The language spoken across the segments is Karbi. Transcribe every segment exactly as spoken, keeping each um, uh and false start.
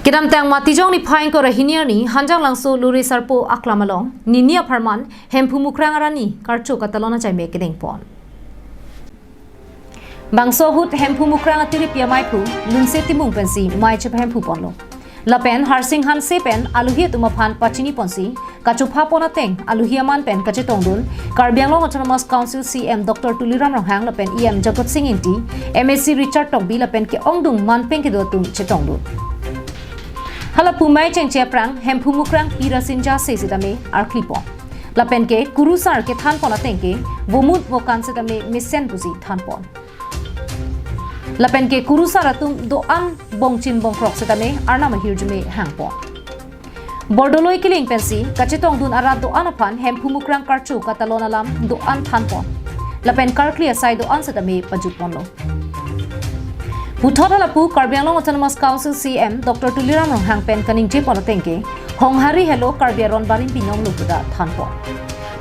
Kedamtang Matijong niphai ingkoi ra hini arni Hanjanglangso Lure Sarpo aklam along nini apharman Hemphu Mukrang arat ni karcho katalon achaime kedengpon. Bangso ahut Hemphu Mukrang atiripi amaiphu Lunse Timung pensi mai chepahemphu ponlo. Lapen Harsing Hanse pen alohi atum aphan pachini ponsi kachophapon ateng alohi aman pen kachetongdun Karbi Anglong Autonomous Council C M Doctor Tuliram Ronghang lapen E M Jagat Sing Engti, M A C Richard Tokbi lapen ke-ongdung manpeng kedo atum chetongdun. Hala pu mai chengche aphrang Hemphu Mukrang pira sinja se sitame arklipon. Lapen ke kurusar kethanpon ateng ke vomut vokan sitame mesen pusi thanpon. Lapen ke kurusar atum do-an bongchin bongkrok sitame arnam ahirjume hangpon. Bordoloi kiling pensi kachetongdun arat do-an aphan Hemphu Mukrang karcho katalon alam do-an thanpon. Lapen karkli asai do-an sitame pajutponlo. Puthot hala pu Karbi Anglong Autonomous Council C M Doctor Tuliram Ronghang pen kaningjepon ateng ke Honghari helo Karbi aron barim binong lo puta thanpon.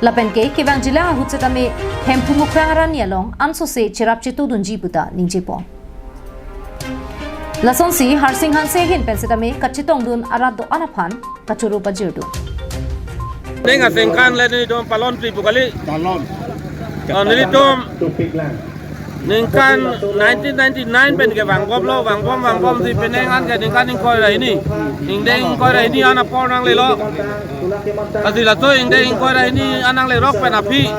Lapen ke kevang jilang ahut sitame Hemphu Mukrang arat ni along ansose cherap chetodunji puta ningjepon. Lasonsi Harsing Hanse ahin pen sitame kachetongdun arat do-an aphan kachoro pajirdun. Neng asengkan le nelitum palon pri pu kali. Talon. Oh, nelitum ningkan nineteen ninety-nine pen ke vangbomlo, vangbom vangbomsi penang an ke ningkan ingkoi ra hini, ingdeng ingkoi ra hini an apor nanglelo. Lasi laso ingdeng ingkoi ra hini an nanglerok pen aphi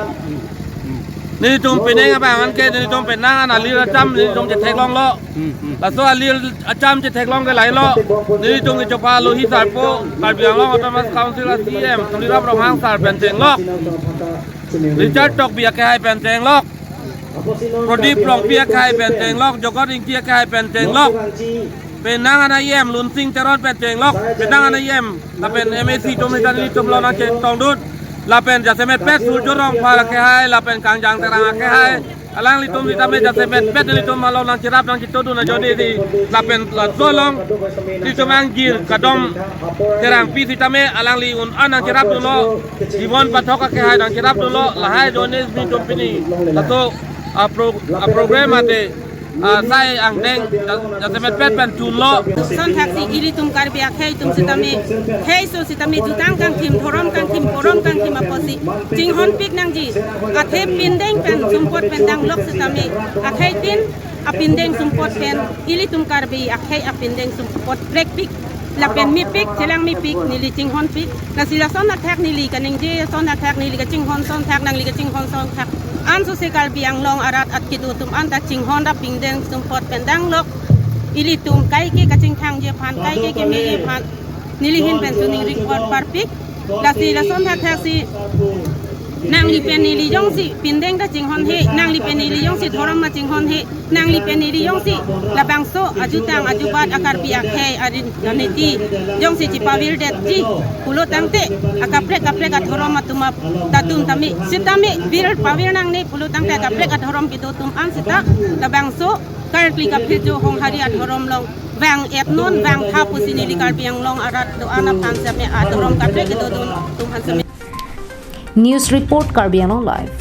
nelitum penang abang an ke nelitum penang an alir acham nelitum chetheklonglo. Laso alir acham chetheklong ke lahelo. Nelitum kechopha alohi sarpo Karbi Anglong Autonomous Council a C M Tuliram Ronghang sar pen chenglok, Richard Tokbi akehai pen chenglok, Prodip Rongpi akehai pen chenglok, Jagat Engti akehai pen chenglok, penang an a E M Lunsing Teron pen chenglok, penang an a E M lapen M A C atum sitame nelitum along nangchetongdun. Lapen jasemet pet Surjo Rongphar akehai lapen Kangjang Terang akehai, alanglitum sitame jasemet pet nelitum along nangcherap nangchetodun ajoine di. Lapen laso along nelitum angjir Kadom Terangpi sitame alangli un-an nangcherapdunlo, Jibon Pathak akehai nangcherapdunlo, lahai ajoine nelitum pini laso a pro-, a program ate asai angdeng ja-, jasemet pet pen chunlo. Sonthak si ilitum Karbi akhei atum sitame, khei aso sitame jutang kangthim, dhorom kangthim, korom kangthim apotsi chinghonpik nangji. Athe pindeng pen sumpot pen danglok sitame, akhei tin apindeng sumpot pen, ilitum Karbi akhei apindeng sumpot prekpik lapen mepik, chelang mepik, neli chinghonpik. Lasi lason athak neli kaningje, lason athak neli kachinghon, sonthak nangli kachinghon, sonthak ansose Karbi Anglong arat akedo atum anta chinghon ra pindeng sumpot pen danglok. Ilitum kaike kachingthangji aphan, kaike kemeji aphan neli ahin pen suning ring parpik. Lasi lason athak si nangli pen neli jongsi pindeng ta chinghon he, nangli pen neli jongsi dhorom ta chinghon he, nangli pen neli jongsi labangso ajutang ajubat a Karbi akhei arin aniti jongsi chipavirdetji pulo tangte, akaprek kaprek adhorom atum ap-, ta atum tame sitame vir pavir nangne pulo tangte, akaprek adhorom kedo atum an sita labangso karkli kaphirjo Honghari adhorom along vang-et non, vangtha pusi neli Karbi Anglong arat do-an aphan sitame adhorom kaprek kedo atum aphan sitame. News report, Karbi Anglong Live.